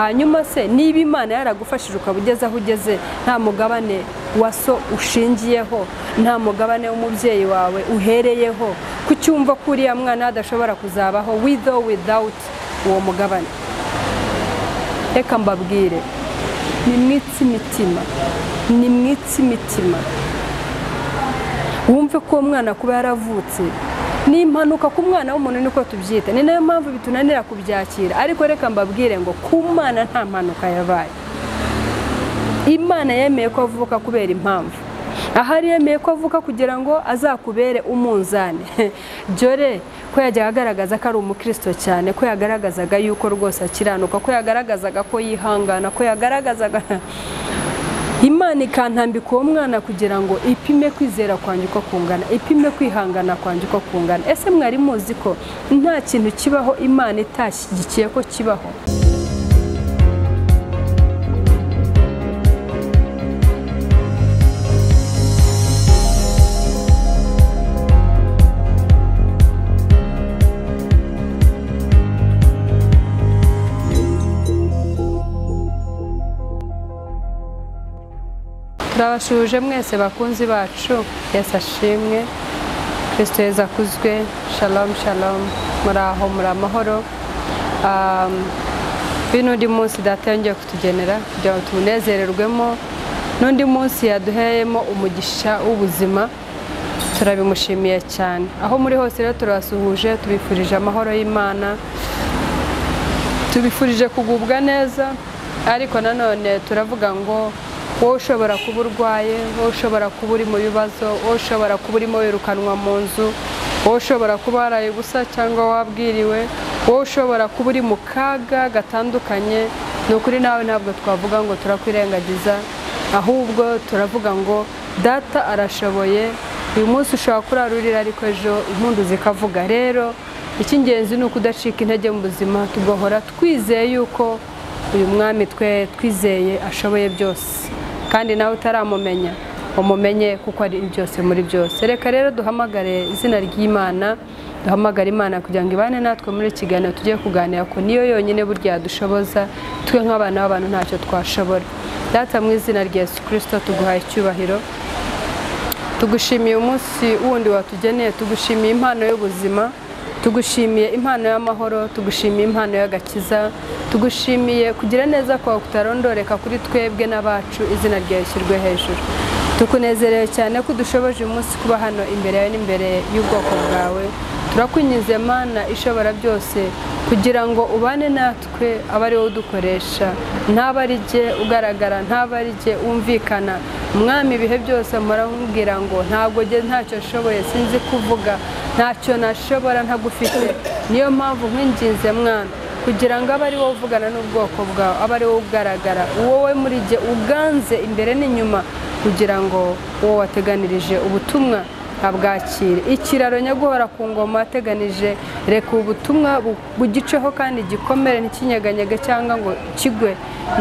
Hanyuma se niba Imana yaragufashije ukaba ugeze aho ugeze, nta mugabane wa so ushingiyeho, nta mugabane w'umubyeyi wawe uhereyeho, kuki wumva ko uriya mwana adashobora kuzabaho with or without uwo mugabane? Reka mbabwire, nimwitse imitima, nimwitse imitima, wumve ko uwo mwana kuba yaravutse ni impanuka ku mwana w'umuntu, niko tubyita, ni nayo mpamvu bitunanira kubyakira. Ariko reka mbabwire ngo ku Mana nta mpanuka yabaye. Imana yemeye ko avuka kubera impamvu. Ahari yemeye ko avuka kugira ngo azakubere umunzani. Jore ko yajyaga agaragaza ko ari umukristo cyane, ko yagaragazaga yuko rwose akiranuka, ko yagaragazaga ko yihangana, ko yagaragazaga Imana ikantambika uwo mwana kugira ngo ipime kwizera kwanjye uko kungana, ipime kwihangana kwanjye uko kungana. Ese mwari muzi ko nta kintu kibaho Imana itashyigikiye ko kibaho? Turabashuje mwese bakunzi bacu, Yesu ashimwe, Kristo Yesu akuzwe. Shalom shalom, muraho, muri amahoro. N'undi munsi Data yongeye kutugenera kugira ngo tunezererwemo, n'undi munsi yaduheyemo umugisha w'ubuzima, turabimushimiye cyane. Aho muri hose rero turabasuhuje, tubifurije amahoro y'Imana, tubifurije kugubwa neza. Ariko nanone turavuga ngo wowe ushobora kuba urwaye, wowe ushobora kuba uri mu bibazo, wowe ushobora kuba urimo wirukanwa mu nzu, wowe ushobora kuba waraye ubusa cyangwa wabwiriwe, wowe ushobora kuba uri mu kaga gatandukanye, ni ukuri nawe ntabwo twavuga ngo turakwirengagiza, ahubwo turavuga ngo Data arashoboye. Uyu munsi ushobora kurara urira, ariko ejo impundu zikavuga. Rero icy'ingenzi ni ukudacika intege mu buzima, tugahora twizeye yuko uyu mwami twe twizeye ashoboye byose, kandi nawe utaramumenya umumenye kuko ari byose muri byose. Reka rero duhamagare izina ry'Imana, duhamagare Imana kugira ngo ibane natwe muri kiganiro tugiye kuganira, ko niyo yonyine burya dushoboza twe nk'abana b'abantu ntacyo twashobora. Data, mu izina rya Yesu Kristo tuguhaye icyubahiro, tugushimiye umunsi wundi watugeneye, tugushimiye impano y'ubuzima, tugushimiye impano y'amahoro, tugushimiye impano y'agakiza, tugushimiye kugira neza kwawe kutarondoreka kuri twebwe n'abacu. Izina ryawe rishyirwe hejuru. Tukunezerewe cyane ko udushoboje umunsi kuba hano imbere yawe n'imbere y'ubwoko bwawe. Turakwinginze Mana ishobora byose kugira ngo ubane natwe, abe ari wowe udukoresha, ntaba ari jye ugaragara, ntaba ari jye wumvikana. Mwami, ibihe byose mpora nkubwira ngo ntabwo jye ntacyo nshoboye, sinzi kuvuga, ntacyo nashobora ntagufite. Niyo mpamvu nkwinginze Mwana kugira ngo abe ari wowe uvugana n'ubwoko bwawe, abe ari wowe ugaragara, wowe muri jye uganze imbere n'inyuma, kugira ngo wowe wateganirije ubutumwa abwakire. Ikiraro nyaguhora ku ngoma wateganije, reka ubutumwa bugiceho kandi gikomere, ntikinyeganyege cyangwa ngo kigwe.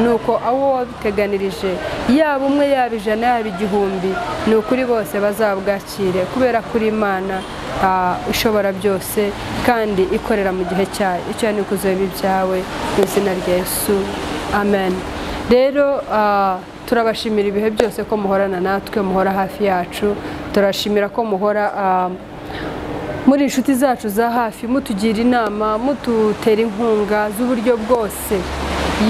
Nuko abo wateganirije, yaba umwe, yaba ijana, yaba igihumbi, ni ukuri bose bazabwakire, kubera kuri Imana ishobora byose kandi ikorera mu gihe cyayo. Icyo ni ukuzoba ibyawe mu izina rya Yesu, amen. Rero turabashimira ibihe byose ko muhorana natwe, muhora hafi yacu. Turashimira ko muhora muri inshuti zacu za hafi, mutugira inama, mututera inkunga z'uburyo bwose.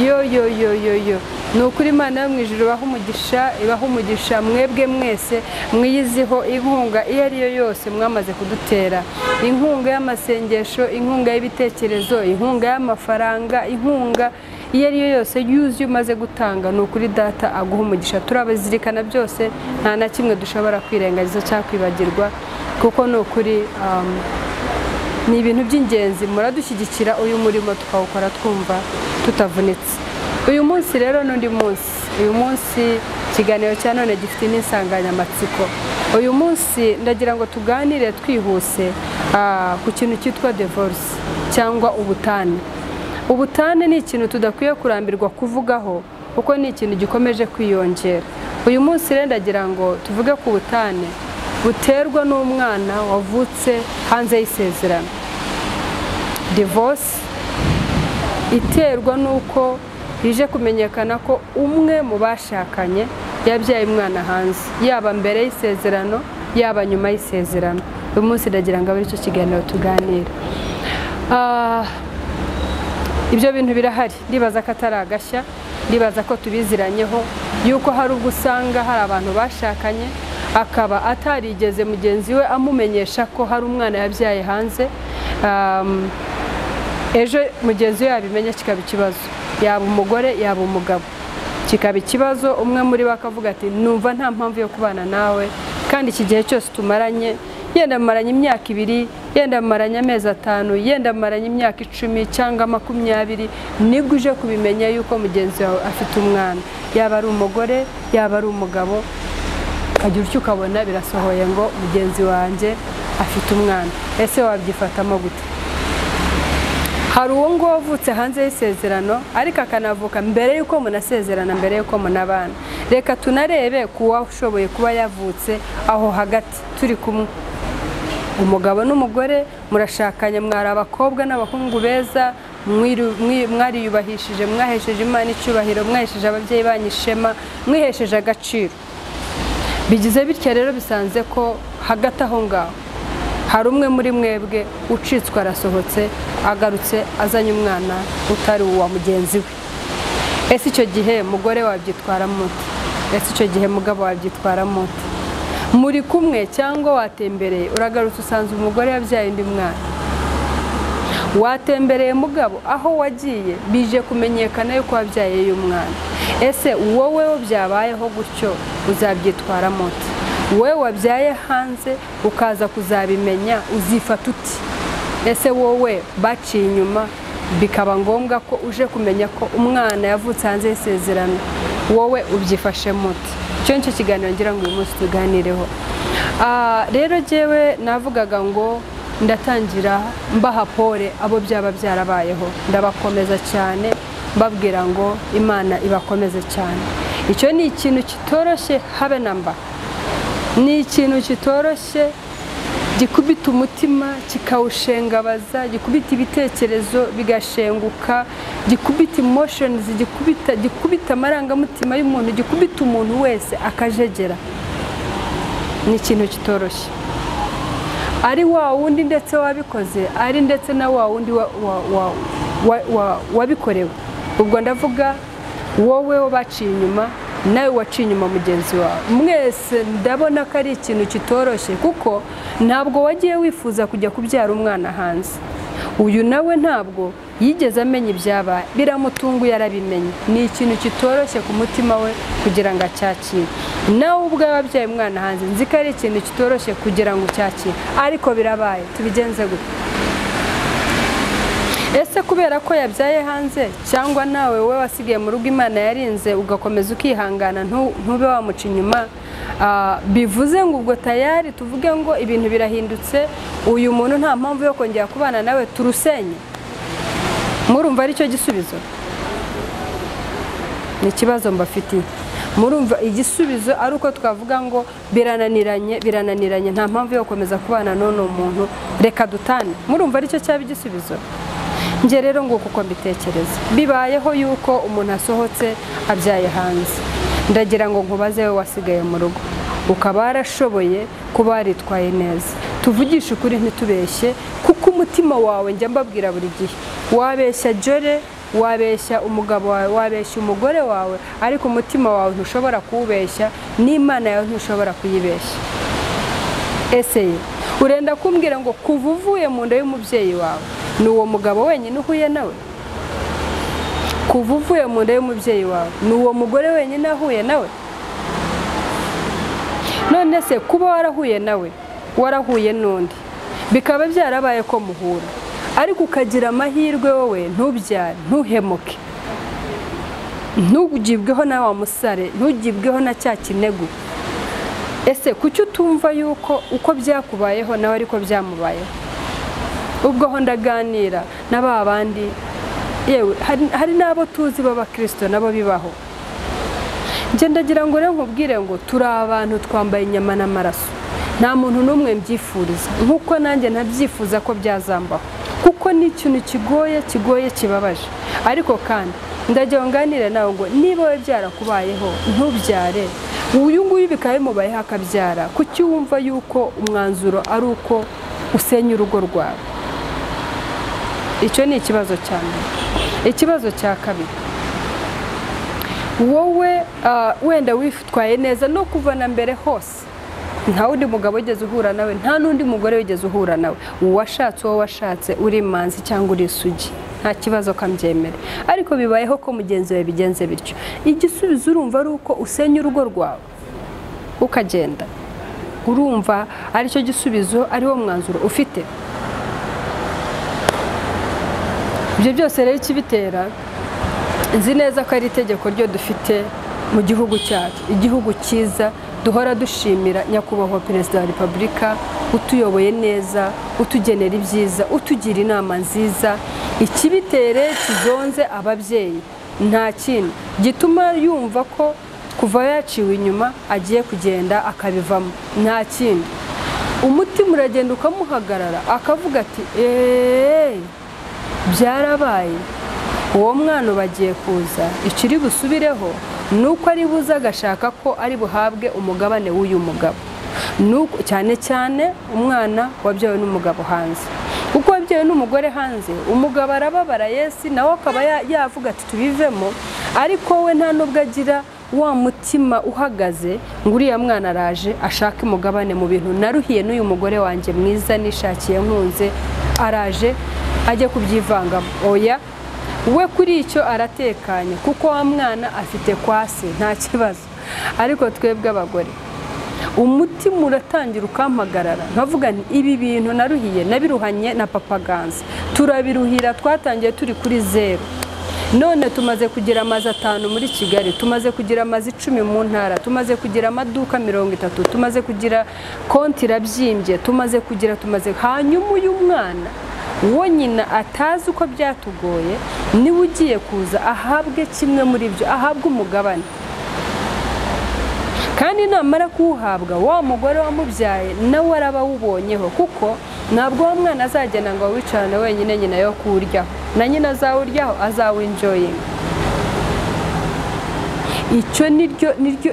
Yo yo yo yo yo, ni ukuri Imana yo mu ijuru ibaha umugisha, ibaha umugisha mwebwe mwese mwiyiziho inkunga iyo ari yo yose mwamaze kudutera, inkunga y'amasengesho, inkunga y'ibitekerezo, inkunga y'amafaranga, inkunga iyo ari yo yose yuzuye umaze gutanga. Ni ukuri Data aguha umugisha. Turabazirikana byose, nta na kimwe dushobora kwirengagiza cyangwa kwibagirwa, kuko ni ukuri ni ibintu by'ingenzi. Muradushyigikira uyu murimo tukawukora twumva tutavunitse. Uyu munsi rero n'undi munsi, uyu munsi ikiganiro cya none gifite n'insanganyamatsiko. Uyu munsi ndagira ngo tuganire twihuse ku kintu cyitwa divorce cyangwa ubutane. Ubutane ni ikintu tudakwiye kurambirwa kuvugaho, kuko ni ikintu gikomeje kwiyongera. Uyu munsi rero ndagira ngo tuvuge ku butane buterwa n'umwana wavutse hanze y'isezerano. Divorce iterwa n'uko Bije kumenyekana ko umwe mu bashakanye yabyaye umwana hanze, yaba mbere y'isezerano yaba nyuma y'isezerano. Uyu munsi ndagira ngo abe icyo kiganiro tuganira. Ibyo bintu birahari, ndibaza ko atari agashya, ndibaza ko tubiziranyeho yuko hari ubwo usanga hari abantu bashakanye akaba atarigeze mugenzi we amumenyesha ko hari umwana yabyaye hanze. Ejo mugenzi we yabimenya kikaba ikibazo, yaba umugore yaba umugabo kikaba ikibazo. Umwe muri bo akavuga ati numva nta mpamvu yo kubana nawe, kandi iki gihe cyose tumaranye, yenda maranye imyaka 2, yenda maranye amezi 5, yenda maranye imyaka 10 cyangwa 20, nibwo uje kubimenya yuko mugenzi wawe afite umwana, yaba ari umugore yaba ari umugabo. Ukagira utyo ukabona birasohoye ngo mugenzi wanjye afite umwana. Ese wabyifatamo gute? Hari uwo ngo wavutse hanze y'isezerano ariko akanavuka mbere yuko munasezerana, mbere yuko munabana. Reka tunarebe kuwa ushoboye kuba yavutse aho hagati turi kumwe, umugabo n'umugore murashakanye, mwari abakobwa n'abahungu beza, mwariyubahishije, mwahesheje Imana icyubahiro, mwahesheje ababyeyi banyu ishema, mwihesheje agaciro. Bigize bityo rero bisanze ko hagati aho ngaho hari umwe muri mwebwe ucitswe arasohotse, agarutse azanye umwana utari uwa mugenzi we. Ese icyo gihe mugore wabyitwaramo ute? Ese icyo gihe mugabo wabyitwaramo ute? Muri kumwe cyangwa watembereye uragarutse usanze umugore yabyaye undi mwana. Watembereye mugabo aho wagiye bije kumenyekana yuko wabyaye uyu mwana. Ese wowe byabayeho gutyo uzabyitwaramo ute? Wowe wabyaye hanze ukaza kuzabimenya uzifata uti? Ese wowe baciye inyuma bikaba ngombwa ko uje kumenya ko umwana yavutse hanze y'isezerano, wowe ubyifashemo ute? Icyo nicyo kiganiro ngira ngo uyu munsi tuganireho. Rero jewe navugaga ngo ndatangira mbaha pole abo byaba byarabayeho, ndabakomeza cyane mbabwira ngo Imana ibakomeze cyane. Icyo ni ikintu kitoroshye habe namba, ni ikintu kitoroshye gikubita umutima kikawushengabaza, gikubita ibitekerezo bigashenguka, gikubita emotions, gikubita amarangamutima y'umuntu, gikubita umuntu wese akajegera. Ni ikintu kitoroshye. Ari wa wundi ndetse wabikoze, ari ndetse na wa wundi wabikorewe. Ubwo ndavuga wowe wabaciye inyuma nawe waciye inyuma mugenzi wawe. Mwese ndabona ko ari ikintu kitoroshye, kuko ntabwo wagiye wifuza kujya kubyara umwana hanze. Uyu nawe ntabwo yigeze amenya ibyabaye, biramutunguye arabimenye. Ni ikintu kitoroshye ku mutima we kugira ngo acyakire. Nawe ubwawe wabyaye umwana hanze, nzi ko ari ikintu kitoroshye kugira ngo ucyakire, ariko birabaye, tubigenze gute? Ese kubera ko yabyaye hanze cyangwa nawe wowe wasigaye mu rugo Imana yarinze ugakomeza ukihangana ntube wamuca inyuma, bivuze ngo ubwo tayari tuvuge ngo ibintu birahindutse, uyu muntu nta mpamvu yo kongera kubana nawe, turusenye? Murumva ari cyo gisubizo? Ni ikibazo mbafitiye. Murumva igisubizo ari uko twavuga ngo birananiranye, birananiranye, nta mpamvu yo gukomeza kubana n'uno muntu, reka dutane. Murumva ari cyo cyaba igisubizo? Nge rero ngo kuko mbitekereza, bibayeho yuko umuntu asohotse abyaye hanze, ndagira ngo nkubaze we wasigaye mu rugo ukaba warashoboye kuba waritwaye neza, tuvugishe ukuri ntitubeshye, kuko umutima wawe njya mbabwira buri gihe, wabeshya jore, wabeshya umugabo wawe, wabeshya umugore wawe, ariko umutima wawe ntushobora kuwubeshya, n'Imana yawe ntushobora kuyibeshya. Ese urenda kumbwira ngo kuva uvuye mu nda y'umubyeyi wawe ni uwo mugabo wenyine uhuye nawe? Kuva uvuye mu nda y'umubyeyi wawe ni uwo mugore wenyine ahuye nawe? None se kuba warahuye nawe, warahuye n'undi, bikaba byarabaye ko muhura, ariko ukagira amahirwe wowe ntubyare, ntuhemuke, ntugibweho na wa musare, ntugibweho na cya kinegu, ese kuki utumva yuko uko byakubayeho nawe ariko byamubayeho? Ubwo ho ndaganira na ba bandi, yewe hari n'abo tuzi b'abakristo nabo bibaho. Nge ndagira ngo rero nkubwire ngo turi abantu twambaye inyama n'amaraso, nta muntu n'umwe mbyifuriza, nkuko nanjye ntabyifuza ko byazambaho, kuko ni ikintu kigoye kigoye kibabaje. Ariko kandi Ndagira nganire nawe ngo niba we byarakubayeho ntubyare, uyu nguyu bikaba bimubayeho akabyara, kuki wumva yuko umwanzuro ari uko usenya urugo rwawe? Icyo ni ikibazo cya mbere. Ikibazo cya kabiri, wowe wenda witwaye neza no kuva na mbere hose, nta wundi mugabo wigeze uhura nawe, nta n'undi mugore wigeze uhura nawe, uwashatse uwo washatse uri imanzi cyangwa uri isugi, nta kibazo kambyemere, ariko bibayeho ko mugenzi wawe bigenze bityo, igisubizo urumva ari uko usenya urugo rwawe ukagenda. Urumva aricyo gisubizo, ariwo mwanzuro ufite? Ibyo byose rero ikibitera, nzi neza ko ari itegeko ryo dufite mu gihugu cyacu, igihugu cyiza duhora dushimira Nyakubahwa Perezida wa Repubulika utuyoboye neza, utugenera ibyiza, utugira inama nziza. Ikibitere kizonze ababyeyi nta kintu gituma yumva ko kuva yaciwe inyuma agiye kugenda akabivamo, nta kindi. Umutima uragenda ukamuhagarara akavuga ati byarabaye, uwo mwana bagiye kuza, ikiri busubireho nuko ari buze agashaka ko ari buhabwe umugabane w'uyu mugabo, nuko cyane cyane umwana wabyawe n'umugabo hanze, kuko wabyawe n'umugore hanze umugabo arababara, yesi nawe akaba yavuga ati tubivemo, ariko we nta nubwo agira wa mutima uhagaze ngo uriya mwana araje ashake umugabane mu bintu naruhiye n'uyu mugore wanjye mwiza nishakiye nkunze, araje ajye kubyivangamo. Oya, we kuri icyo aratekanye kuko wa mwana afite kwase, nta kibazo. Ariko twebwe abagore umutima uratangira ukampagarara, nkavuga nti ibi bintu naruhiye nabiruhanye na Papa Ganza, turabiruhira, twatangiye turi kuri zero, none tumaze kugira amazu 5 muri Kigali, tumaze kugira amazu 10 mu ntara, tumaze kugira amaduka 30, tumaze kugira konti irabyimbye, tumaze kugira hanyuma uyu mwana uwo nyina atazi uko byatugoye niwe ugiye kuza ahabwe kimwe muri byo, ahabwe umugabane. Kandi namara kuwuhabwa wa mugore wamubyaye nawe arabawubonyeho, kuko ntabwo wa mwana azagenda ngo wicarane wenyine nyina yo kuwuryaho, na nyina azawuryaho, azawinjoyinga. Icyo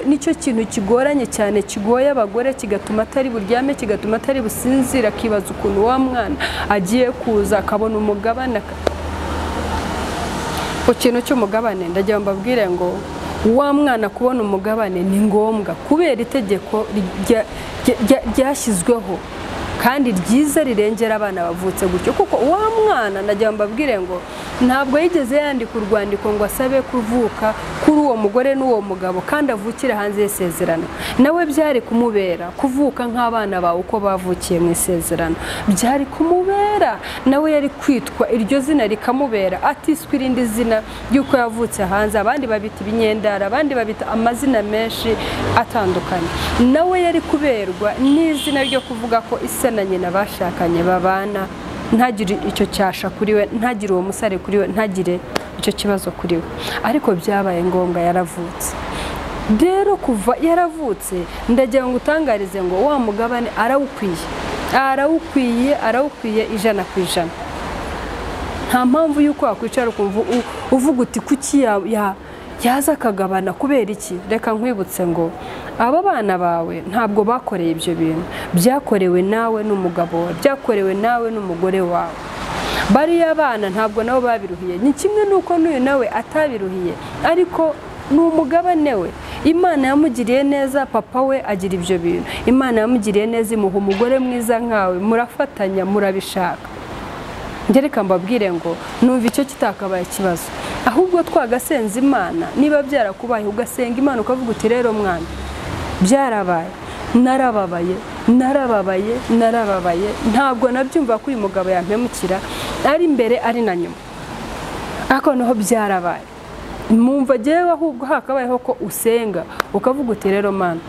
nicyo kintu kigoranye cyane, kigoye abagore, kigatuma atari buryame, kigatuma atari businzira, akibaza ukuntu wa mwana agiye kuza akabona umugabane. Ku kintu cy'umugabane ndagira mbabwire ngo wa mwana kubona umugabane ni ngombwa kubera itegeko ryashyizweho kandi ryiza rirengera abana bavutse gutyo, kuko wa mwana ndagira mbabwire ngo ntabwo yigeze yandika urwandiko ngo asabe kuvuka kuri uwo mugore n'uwo mugabo kandi avukire hanze y'isezerano. Nawe byari kumubera kuvuka nk'abana bawe uko bavukiye mu isezerano, byari kumubera, nawe yari kwitwa iryo zina rikamubera, atiswe irindi zina ry'uko yavutse hanze. Abandi babita ibinyendara, abandi babita amazina menshi atandukanye. Nawe yari kuberwa n'izina ryo kuvuga ko ise na nyina bashakanye babana, ntagire icyo cyasha kuri we, ntagire uwo musare kuri we, ntagire icyo kibazo kuri we. Ariko byabaye ngombwa yaravutse. Rero kuva yaravutse ndagira ngo utangarize ngo wa mugabane arawukwiye, arawukwiye, arawukwiye 100%. Nta mpamvu yuko wakwicara ukumva uvuga uti kuki yaza akagabana, kubera iki? Reka nkwibutse ngo aba bana bawe ntabwo bakoreye ibyo bintu, byakorewe nawe n'umugabo wawe, byakorewe nawe n'umugore wawe. Bariya bana ntabwo nabo babiruhiye, ni kimwe nuko n'uyu nawe atabiruhiye, ariko ni umugabane we. Imana yamugiriye neza, papa we agira ibyo bintu. Imana yamugiriye neza imuha umugore mwiza nkawe, murafatanya, murabishaka. Ngereka mbabwire ngo numva icyo kitakabaye ikibazo, ahubwo twagasenza Imana. Niba byarakubaye ugasenga Imana ukavuga uti rero mwana byarabaye, narababaye, narababaye, narababaye, ntabwo nabyumva ko uyu mugabo yampemukira ari imbere ari na nyuma, ariko noneho byarabaye. Mumva jewe ahubwo hakabayeho ko usenga ukavuga uti rero mana,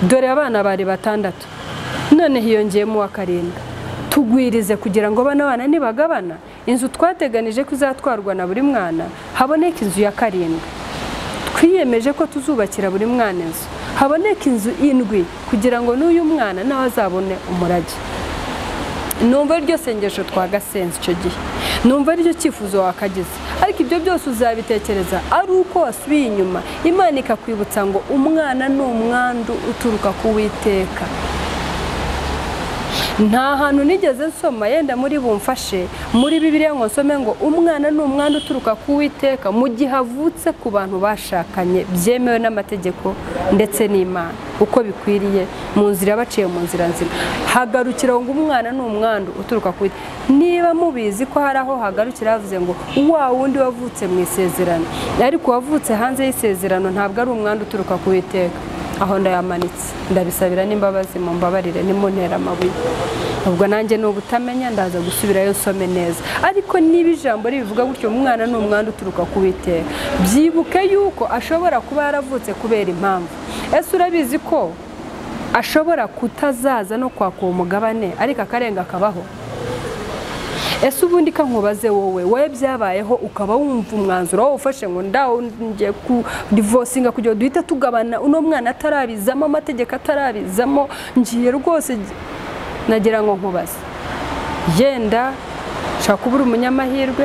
dore abana bari 6 none hiyongeyemo uwa 7, tugwirize kugira ngo bana bana nibagabana inzu twateganije kuzatwarwa na buri mwana haboneke inzu ya 7. Twiyemeje ko tuzubakira buri mwana inzu, haboneke inzu 7 kugira ngo n'uyu mwana nawe azabone umurage. Numva iryo sengesho twagasenze icyo gihe, numva aricyo cyifuzo wakagize. Ariko ibyo byose uzabitekereza ari uko wasubiye inyuma, Imana ikakwibutsa ngo umwana ni umwandu uturuka ku Uwiteka. Nta hantu nigeze nsoma, yenda muri bumfashe muri Bibiliya ngo nsome ngo umwana ni umwandu uturuka ku Uwiteka mu gihe avutse ku bantu bashakanye byemewe n'amategeko ndetse n'Imana uko bikwiriye, mu nzira baciye, mu nzira nzima. Hagarukira ngo umwana ni umwandu uturuka ku Uwiteka. Niba mubizi ko hari aho hagarukira havuze ngo wa wundi wavutse mu isezerano, ariko wavutse hanze y'isezerano ntabwo ari umwandu uturuka ku Uwiteka. Aho ndayamanitse, ndabisabira n'imbabazi, mumbabarire nimuntera amabuye. Ubwo nanjye ni ubutamenya, ndaza gusubirayo nsome neza. Ariko niba ijambo ribivuga gutyo, umwana ni umwandu uturuka ku Uwiteka, byibuke yuko ashobora kuba yaravutse kubera impamvu. Ese urabizi ko ashobora kutazaza no kwaka uwo mugabane ariko akarenga akabaho? Ese ubundi ka nkubaze wowe byabayeho ukaba wumva umwanzuro wowe ufashe ngo ndawo ngiye ku divorcinga kugira duhite tugabana uno mwana atarabizamo amategeko atarabizamo, ngiye rwose nagira ngo nkubaze, yenda ushobora kuba uri umunyamahirwe,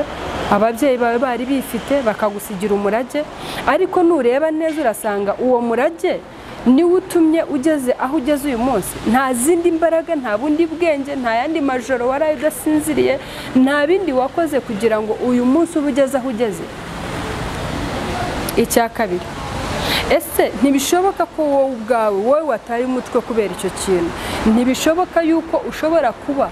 ababyeyi bawe bari bifite bakagusigira umurage, ariko nureba neza urasanga uwo murage niwe utumye ugeze aho ugeze uyu munsi. Nta zindi mbaraga, nta bundi bwenge, nta yandi majoro waraye udasinziriye, nta bindi wakoze kugira ngo uyu munsi ube ugeze aho ugeze. Icya kabiri, ese ntibishoboka ko wowe ubwawe wowe wataye umutwe kubera icyo kintu, ntibishoboka yuko ushobora kuba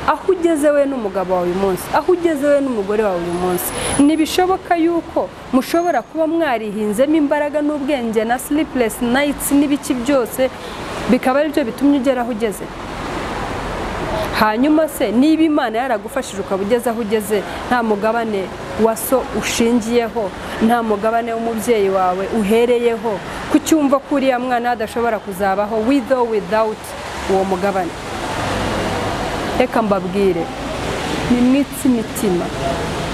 aho ugeze we n'umugabo wawe uyu munsi, aho ugeze we n'umugore wawe uyu munsi, ntibishoboka yuko mushobora kuba mwarihinzemo imbaraga n'ubwenge na sleepless nights n'ibiki byose bikaba ari byo bitumye ugera aho ugeze? Hanyuma se niba Imana yaragufashije ukaba ugeze aho ugeze, nta mugabane wa so ushingiyeho, nta mugabane w'umubyeyi wawe uhereyeho, kucyumva ko uriya mwana adashobora kuzabaho with or without uwo mugabane? Reka mbabwire, nimwitse imitima,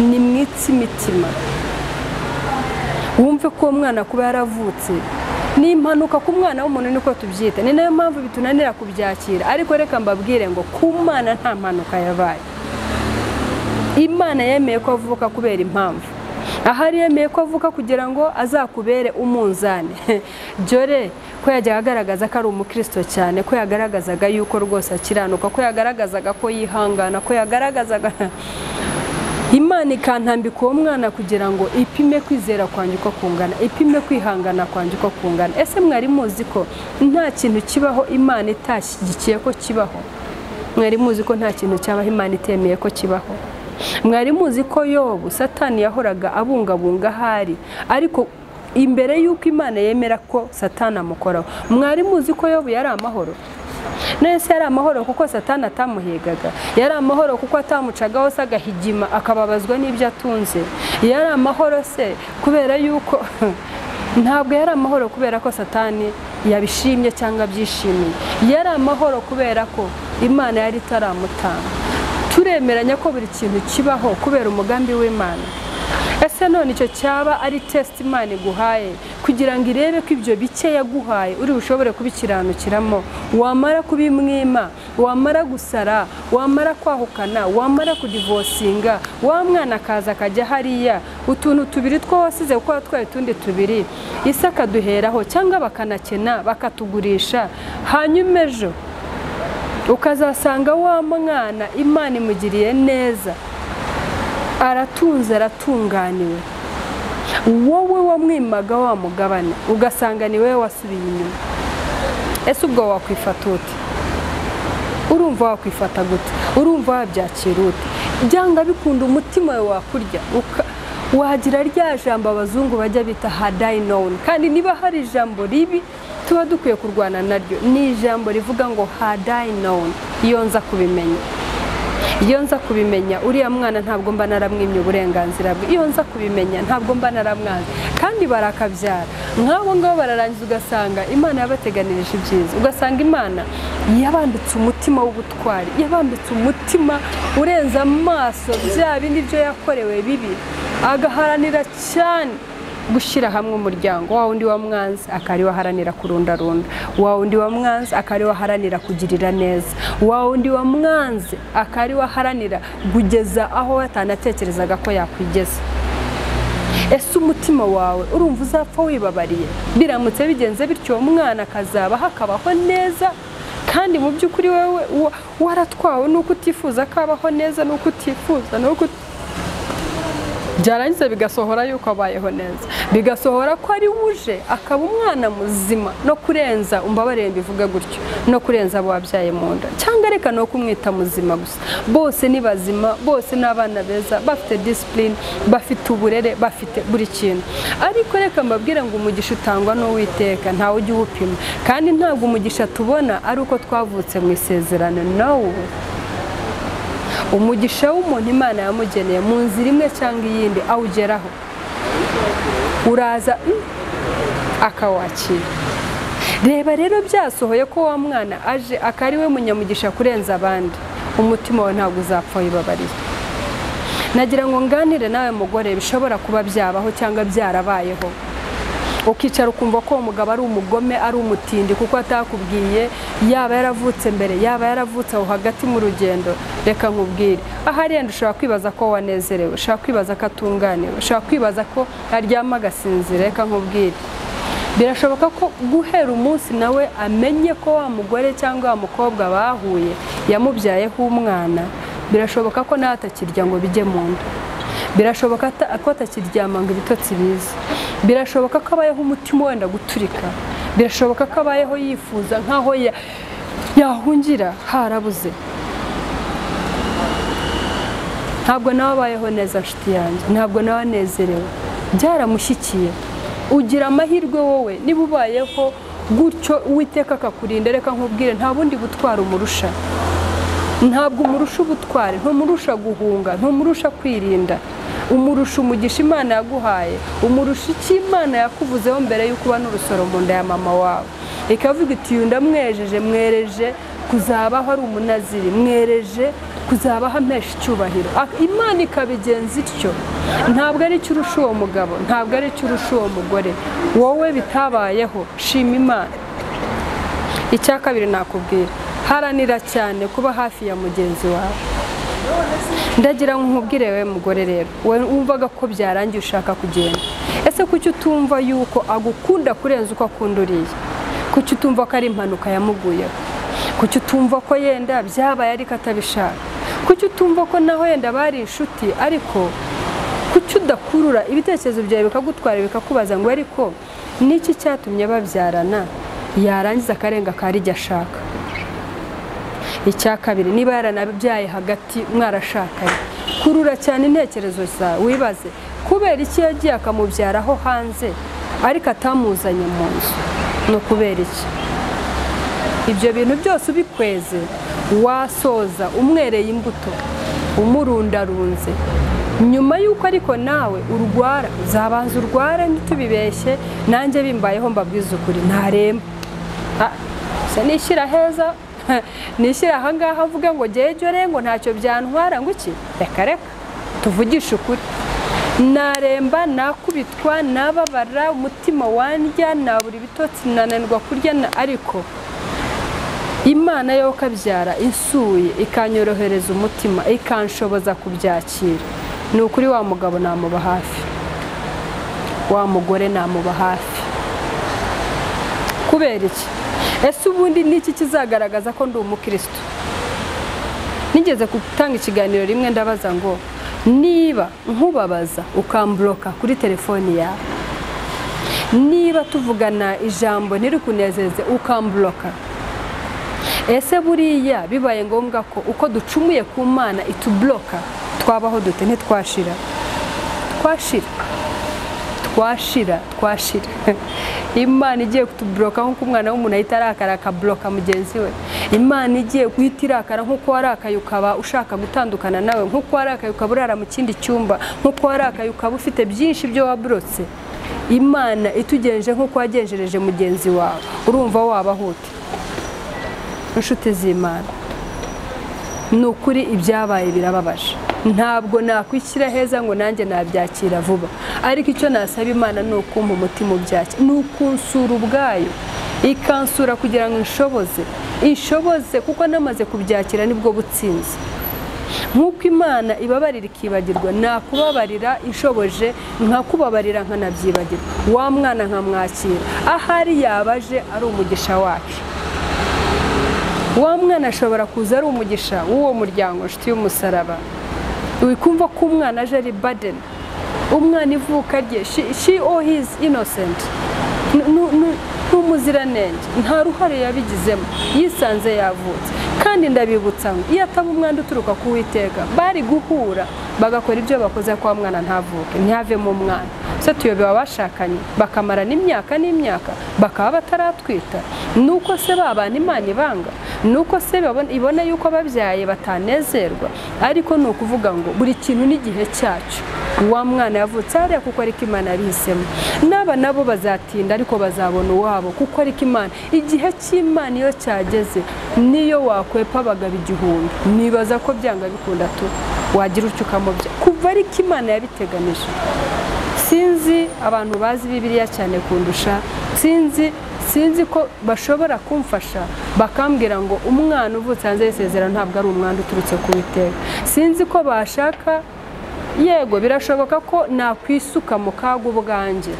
nimwitse imitima, wumve ko uwo mwana kuba yaravutse ni impanuka ku mwana w'umuntu, niko tubyita, ni nayo mpamvu bitunanira kubyakira. Ariko reka mbabwire ngo ku Mana nta mpanuka yabaye. Imana yemeye ko avuka kubera impamvu. Ahari yemeye ko avuka kugira ngo azakubere umunzani. Dore ko yajyaga agaragaza ko ari umukristo cyane, ko yagaragazaga yuko rwose akiranuka, ko yagaragazaga ko yihangana, ko yagaragazaga. Imana ikantambika uwo mwana kugira ngo ipime kwizera kwanjye uko kungana, ipime kwihangana kwanjye uko kungana. Ese mwari muzi ko nta kintu kibaho Imana itashyigikiye ko kibaho? Mwari muzi ko nta kintu cyabaho Imana itemeye ko kibaho? Mwari muzi ko Yobu Satani yahoraga abungabunga ahari, ariko imbere y'uko Imana yemera ko Satani amukoraho, mwari muzi ko Yobu yari amahoro? Nese yari amahoro kuko Satani atamuhigaga, yari amahoro kuko atamucagaho se agahigima akababazwa n'ibyo atunze, yari amahoro se kubera yuko ntabwo yari amahoro kubera ko Satani yabishimye cyangwa abyishimiye, yari amahoro kubera ko Imana yari itaramutanga. Turemeranya ko buri kintu kibaho kubera umugambi w'Imana. Ese none icyo cyaba ari test Imana iguhaye kugira ngo irebe ko ibyo bike yaguhaye uri bushobore kubikiranukiramo, wamara kubimwima, wamara gusara, wamara kwahukana, wamara kudivosinga, wa mwana akaza akajya hariya, utuntu tubiri two wasize kuko watwaye utundi tubiri, isi akaduheraho cyangwa bakanakena bakatugurisha, hanyuma ejo ukazasanga wa mwana Imana imugiriye neza, aratunze, aratunganiwe, wowe wamwimaga wa mugabane ugasanga ni wowe wasubiye inyuma. Ese ubwo wakwifata ute? Urumva wakwifata gute? Urumva wabyakira ute? Byanga bikunda umutima wawe wakurya, wagira rya jambo abazungu bajya bita had I known. Kandi niba hari ijambo ribi tuba dukwiye kurwana naryo, ni ijambo rivuga ngo had I known, iyo nza kubimenya. Iyo nza kubimenya uriya mwana ntabwo mba naramwimye uburenganzira bwe, iyo nza kubimenya ntabwo mba naramwanze. Kandi barakabyara nk'abo ngabo bararangiza, ugasanga Imana yabateganirije ibyiza, ugasanga Imana yabambitse umutima w'ubutwari, yabambitse umutima urenze amaso bya bindi byo yakorewe bibi, agaharanira cyane gushyira hamwe umuryango. Wa wundi wa mwanzi akari waharanira kurundarunda, wa wundi wa mwanzi akari waharanira kugirira neza, wa wundi wa mwanzi akari waharanira kugeza aho atanatekerezaga ko yakwigeza. Ese umutima wawe urumva uzapfa wibabariye? Biramutse bigenze bityo umwana akazaba hakabaho neza, kandi mu by'ukuri wewe waratwawe nuko utifuza kabaho neza, nuko utifuza nuko byarangiza bigasohora yuko abayeho neza, bigasohora ko ari uje akaba umwana muzima no kurenza, umbabarire mbivuga gutyo, no kurenza abo wabyaye mu nda, cyangwa reka no kumwita muzima gusa. Bose ni bazima, bose ni abana beza, bafite discipline, bafite uburere, bafite buri kintu. Ariko reka mbabwire ngo umugisha utangwa n'Uwiteka, ntawe ujya uwupima. Kandi ntabwo umugisha tubona ari uko twavutse mu isezerano, no. Umugisha w'umuntu Imana yamugeneye mu nzira imwe cyangwa iyindi awugeraho, uraza akawakira. Reba rero byasohoye ko wa mwana aje akari we munyamugisha kurenza abandi, umutima wawe ntabwo uzapfa wibabariye. Nagira ngo nganire nawe mugore, bishobora kuba byabaho cyangwa byarabayeho, ukicara ukumva ko umugabo ari umugome, ari umutindi kuko atakubwiye, yaba yaravutse mbere, yaba yaravutse aho hagati mu rugendo. Reka nkubwire, ahari yenda ushobora kwibaza ko wanezerewe, ushobora kwibaza ko atunganiwe, ushobora kwibaza ko aryama agasinzira. Reka nkubwire, birashoboka ko guhera umunsi nawe amenye ko wa mugore cyangwa wa mukobwa bahuye yamubyayeho umwana, birashoboka ko nawe atakirya ngo bijye mu nda, birashoboka ko atakiryama ngo ibitotsi bize, birashoboka ko abayeho umutima wenda guturika, birashoboka ko abayeho yifuza nkaho yahungira harabuze. Ntabwo nawe abayeho neza nshuti yanjye, ntabwo nawe anezerewe, byaramushyikiye. Ugira amahirwe wowe niba ubayeho gutyo, Uwiteka akakurinda. Reka nkubwire, nta bundi butwara umurusha, ntabwo umurusha ubutware, ntumurusha guhunga, ntumurusha kwirinda, umurusha umugisha Imana yaguhaye, umurusha icyo Imana yakuvuzeho mbere y'uko uba n'urusoro mu nda ya mama wawe. Ikavuga iti uyu ndamwejeje, mwereje kuzabaho ari umunaziri, mwereje kuzabaho ampesha icyubahiro. Imana ikabigenza ityo. Ntabwo ari icyo urusha uwo mugabo, ntabwo ari icyo urusha uwo mugore, wowe bitabayeho, shima Imana. Icya kabiri nakubwira, haranira cyane kuba hafi ya mugenzi wawe. Ndagira ngo nkubwire we mugore rero, wumvaga ko byarangiye ushaka kugenda, ese kuki utumva yuko agukunda kurenza uko akunda uriya? Kuki utumva ko ari impanuka yamuguyeho? Kuki utumva ko yenda byabaye ariko atabishaka? Kuki utumva ko naho yenda bari inshuti, ariko kuki udakurura ibitekerezo byawe bikagutwara bikakubaza ngo ariko niki cyatumye babyarana, yarangiza akarenga karijya ashaka? Icya kabiri, niba yaranabyaye hagati mwarashakanye, kurura cyane intekerezo zawe, wibaze kubera iki yagiye akamubyaraho hanze ariko atamuzanye mu nzu, no kubera iki? Ibyo bintu byose ubikweze, wasoza umwereye imbuto, umurundarunze. Nyuma y'uko ariko nawe urwara, uzabanza urware, ntitubibeshye, nanjye bimbayeho mbabwiza ukuri, ntaremba. Se nishyira heza, nishyira ahangaha mvuga ngo gejyore ngo ntacyo byantwara ngo iki, reka reka tuvugishe ukuri. Naremba, nakubitwa, nababara, umutima wandya, nabura ibitotsi, nananirwa kurya, ariko Imana yo kabyara insuye ikanyorohereza umutima, ikanshoboza kubyakira. Ni ukuri wa mugabo namuba hafi, wa mugore namuba hafi. Kubera iki? Ese ubundi niki kizagaragaza ko ndi umukristo? Nigeze gutanga ikiganiro rimwe ndabaza ngo niba nkubabaza ukambloka kuri telefoni yawe, niba tuvugana ijambo ntirikunezeze ukambloka, ese buriya bibaye ngombwa ko uko ducumuye ku Mana itubloka twabaho dute? Ntitwashira, twashira, twashira, twashira. Imana igiye kutubloka nk'uko umwana w'umuntu ahita arakara akabloka mugenzi we. Imana igiye guhita irakara nk'uko warakaye ukaba ushaka gutandukana nawe, nk'uko warakaye ukaba urara mu kindi cyumba, nk'uko warakaye ukaba ufite byinshi byo wabrotse. Imana itugenje nk'uko wagenjereje mugenzi wawe, urumva wabaho ute? Inshuti z'Imana, ni ukuri ibyabaye birababaje. Ntabwo nakwishyira heza ngo nanjye nabyakira vuba, ariko icyo nasaba Imana ni ukumpa umutima ubyakira, ni ukunsura ubwayo, ikansura kugira ngo inshoboze, inshoboze kuko namaze kubyakira nibwo butsinzi. Nk'uko Imana ibabarira ikibagirwa, nakubabarira ishoboje nkakubabarira nkanabyibagirwa, wa mwana nkamwakira ahari yabaje ari umugisha wacu. Wa mwana ashobora kuza ari umugisha w'uwo muryango, nshuti y'umusaraba. Wikumva ko umwana aje ari burden. Umwana ivuka rye, she or he is innocent, n'umuziranenge, nta ruhare yabigizemo, yisanze yavutse. Kandi ndabibutsa ngo iyo ataba umwana uturuka ku Uwiteka, bari guhura bagakora ibyo bakoze kwa mwana ntavuke, ntihavemo umwana. Se tuyobewe abashakanye bakamarana imyaka n'imyaka bakaba bataratwita? Nuko se babana Imana ibanga, nuko se ibona yuko ababyaye batanezerwa. Ariko ni ukuvuga ngo buri kintu n'igihe cyacyo. Wa mwana yavutse hariya kuko ariko Imana yabihisemo, n'aba nabo bazatinda ariko bazabona uwabo kuko ariko Imana, igihe cy'Imana iyo cyageze, niyo wakwepa abagabo 1000, nibaza ko byanga bikunda tu wagira utyo ukamubya, kuva ariko Imana yabiteganije. Sinzi abantu bazi Bibiliya cyane kundusha, sinzi ko bashobora kumfasha bakambwira ngo umwana uvutse hanze y'isezerano ntabwo ari umwana uturutse ku Uwiteka. Sinzi ko bashaka, yego birashoboka ko nakwisuka mu kaga ubwanjye,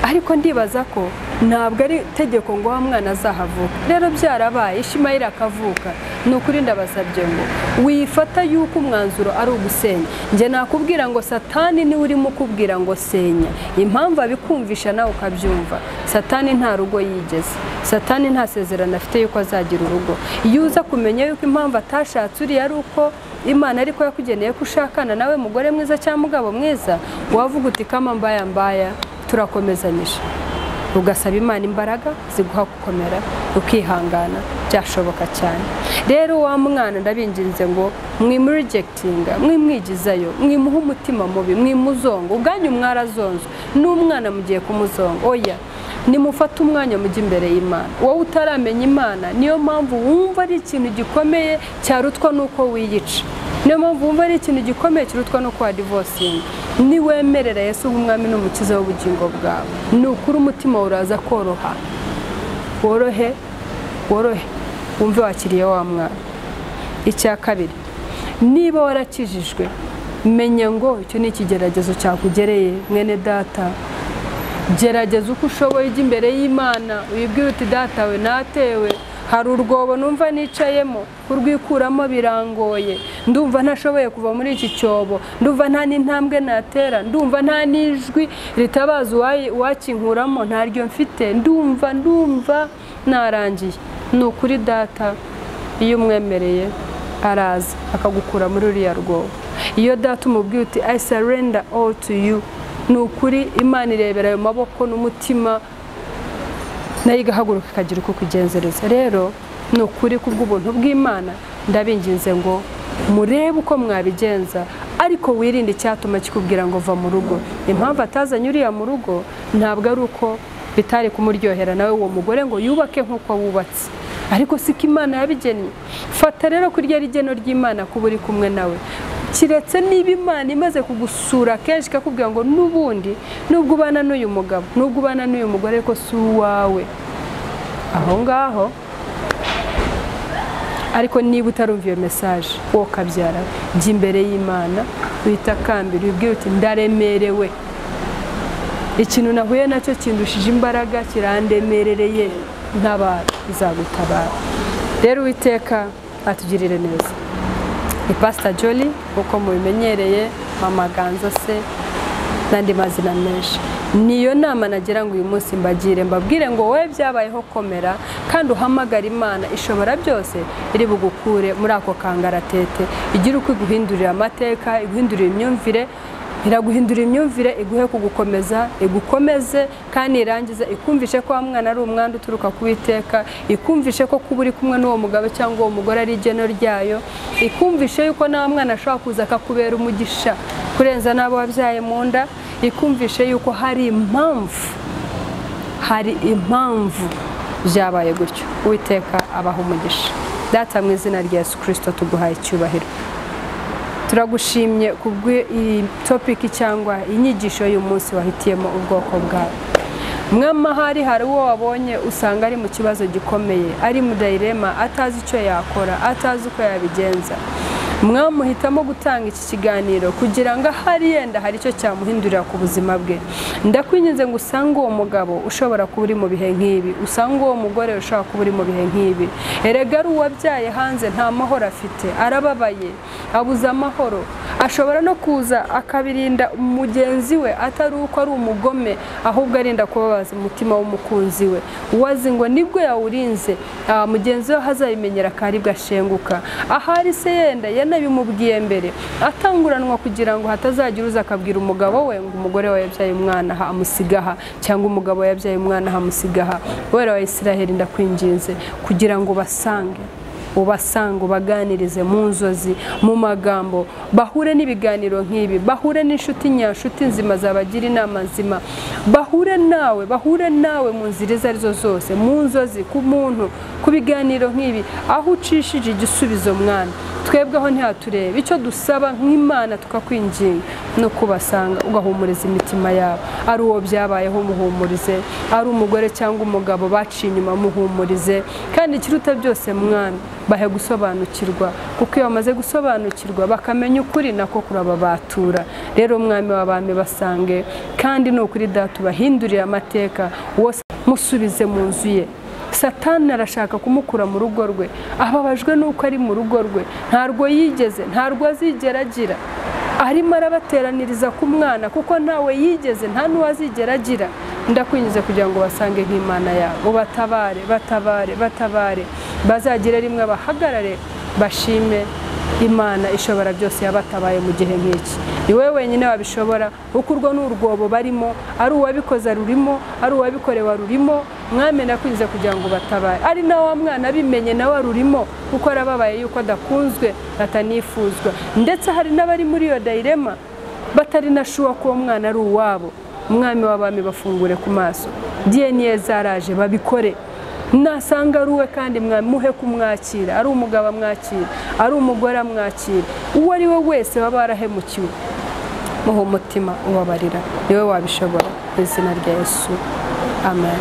ariko ndibaza ko ntabwo ari itegeko ngo wa mwana azahavuka. Rero byarabaye, Ishimayeli akavuka. Ni ukuri ndabasabye ngo wifata yuko umwanzuro ari ugusenya. Njye nakubwira ngo Satani niwe urimo ukubwira ngo senya. Impamvu abikumvisha nawe ukabyumva, Satani nta rugo yigeze, Satani nta sezerano afite yuko azagira urugo. Iyo uza kumenya yuko impamvu atashatse uriya ari uko Imana ariko yakugeneye ko ushakana nawe mugore mwiza cyangwa mugabo mwiza, wavuga uti kama mbaya mbaya, turakomezanyije. Ugasaba Imana imbaraga ziguha gukomera, ukihangana, byashoboka cyane. Rero wa mwana ndabinginze ngo mwimurejectinga, mwimwigizayo, mwimuha umutima mubi, mwimuzonga. Ubwanyu mwarazonzwe, n'umwana mugiye kumuzonga. Oya, nimufate umwanya mujye imbere y'Imana. Wowe utaramenya Imana, niyo mpamvu wumva ari ikintu gikomeye cyarutwa nuko wiyica. Niyo mpamvu wumva ari ikintu gikomeye kirutwa nuko wadivosinga. Niwemerera Yesu nk'umwami n'umukiza w'ubugingo bwawe, ni ukuri umutima uraza koroha, worohe worohe, wumve wakiriye wa mwana. Icya kabiri, niba warakijijwe, menya ngo icyo ni ikigeragezo cyakugereye. Mwene data, gerageza uko ushoboye, ujye imbere y'Imana wibwire uti data we natewe, hari urwobo numva nicayemo, kurwikuramo birangoye, ndumva ntashoboye kuva muri iki cyobo, ndumva nta n'intambwe natera, ndumva nta n'ijwi ritabaza uwakinkuramo ntaryo mfite, ndumva narangiye. Ni ukuri data iyo umwemereye araza akagukura muri uriya rwobo. Iyo data umubwiye uti I surrender all to you, ni ukuri Imana irebera ayo maboko n'umutima, nayo igahaguruka ikagira uko kugenzereza. Rero ni ukuri kubw'ubuntu bw'Imana ndabinginze ngo murebe uko mwabigenza, ariko wirinde icyatuma kikubwira ngo va mu rugo. Impamvu atazanye uriya mu rugo ntabwo ari uko bitari kumuryohera nawe uwo mugore ngo yubake nk'uko wubatse, ariko siko Imana yabigennye. Fata rero kurya rigeno ry'Imana kuba uri kumwe nawe, kiretse niba Imana imaze kugusura kenshi ikakubwira ngo n'ubundi nubwo ubana n'uyu mugabo, nubwo ubana n'uyu mugore, ariko si uwawe aho ngaho. Ariko niba utarumva iyo message, wowe ukabyara, jya imbere y'Imana witakambira, wibwire uti ndaremerewe, ikintu nahuye nacyo kindushije imbaraga, kirandemerereye, ntabara, izagutabara. Rero Uwiteka atugirire neza. Ni Pastor Jolly uko mubimenyereye, Mama Ganza se n'andi mazina menshi. Niyo nama nagira ngo uyu munsi mbagire, mbabwire ngo wowe byabayeho komera, kandi uhamagara Imana ishobora byose, iri bugukure muri ako kangaratete, igira uko iguhindurira amateka, iguhindurira imyumvire, iraguhindura imyumvire, iguhe kugukomeza, igukomeze, kandi irangiza ikumvishe ko wa mwana ari umwanda uturuka ku Uwiteka, ikumvishe ko kuba uri kumwe n'uwo mugabo cyangwa uwo mugore ari igeno ryayo, ikumvishe yuko nawe mwana ashobora kuza akakubera umugisha kurenza n'abo wabyaye mu nda, ikumvishe yuko hari impamvu byabaye gutyo. Uwiteka abaha umugisha. Data mu izina rya Yesu Kristo tuguhaye icyubahiro. Turagushimye kubw'iyi topic cyangwa inyigisho y'uyu munsi wahitiyemo ubwoko bwawe. Mwami, ahari hari uwo wabonye usanga ari mu kibazo gikomeye, ari mu dayirema, atazi icyo yakora, atazi uko yabigenza. Mwamuhitamo gutanga iki kiganiro kugira ngo ahari yenda hari icyo cyamuhindurira ku buzima bwe. Ndakwinginze ngo usange uwo mugabo ushobora kuba uri mu bihe nk'ibi, usange uwo mugore ushobora kuba uri mu bihe nk'ibi. Erega ari uwabyaye hanze nta mahoro afite, arababaye, abuze amahoro. Ashobora no kuza akabirinda mugenzi we atari uko ari umugome, ahubwo arinda kubabaza umutima w'umukunzi we. Uwazi ngo nibwo yawurinze, mugenzi we azabimenyera akaribwa ashenguka. Ahari se yenda yanabimubwiye mbere, atanguranwa kugira ngo hatazagira uza akabwira umugabo we ngo umugore we yabyaye umwana aha amusigaha, cyangwa umugabo yabyaye umwana aha amusigaha. Wera wa Israheli, ndakwinginze kugira ngo basange, ubasanga, ubaganirize mu nzozi, mu magambo, bahure n'ibiganiro nk'ibi, bahure n'inshuti nyanshuti nzima zabagira inama nzima, bahure nawe, bahure nawe mu nzira izo arizo zose, mu nzozi, ku muntu, ku biganiro nk'ibi, aho ucishije igisubizo mwana. Twebweho ntihaturebe, icyo dusaba nk'Imana tukakwinginga no kubasanga ugahumuriza imitima yabo. Ari uwo byabayeho muhumurize, ari umugore cyangwa umugabo baciye inyuma muhumurize, kandi ikiruta byose mwana bahe gusobanukirwa, kuko iyo bamaze gusobanukirwa bakamenya ukuri nako kurababatura. Rero mwami w'abami basange, kandi ni ukuri Data ubahindurire amateka, wose musubize mu nzu ye. Satani arashaka kumukura mu rugo rwe, ababajwe nuko ari mu rugo rwe, ntarwo yigeze, ntarwo azigera agira. Arimo arabateraniriza ku mwana kuko ntawe yigeze, nta n'uwazigera agira. Ndakwinjiza kugira ngo basange nk'Imana yabo, batabare, batabare, batabare, bazagire rimwe bahagarare bashime Imana ishobora byose yabatabaye mu gihe nk'iki. Ni wowe wenyine wabishobora, kuko urwo ni urwobo barimo, ari uwabikoze rurimo, ari uwabikorewe rurimo. Mwami, nakwinze kugira ngo batabare, ari na wa mwana abimenye nawe rurimo, kuko arababaye yuko adakunzwe, atanifuzwa. Ndetse hari n'abari muri iyo dayirema batari na shuwa ko uwo mwana ari uwabo. Umwami w'abami bafungure ku maso, DNA zaraje babikore. Nasanga ari uwe kandi mwamuhe kumwakira, ari umugabo amwakira, ari umugore amwakira, uwo ari we wese baba barahemukiwe, muhe umutima ubabarira. Niwe wabishobora, mu izina rya Yesu, amen.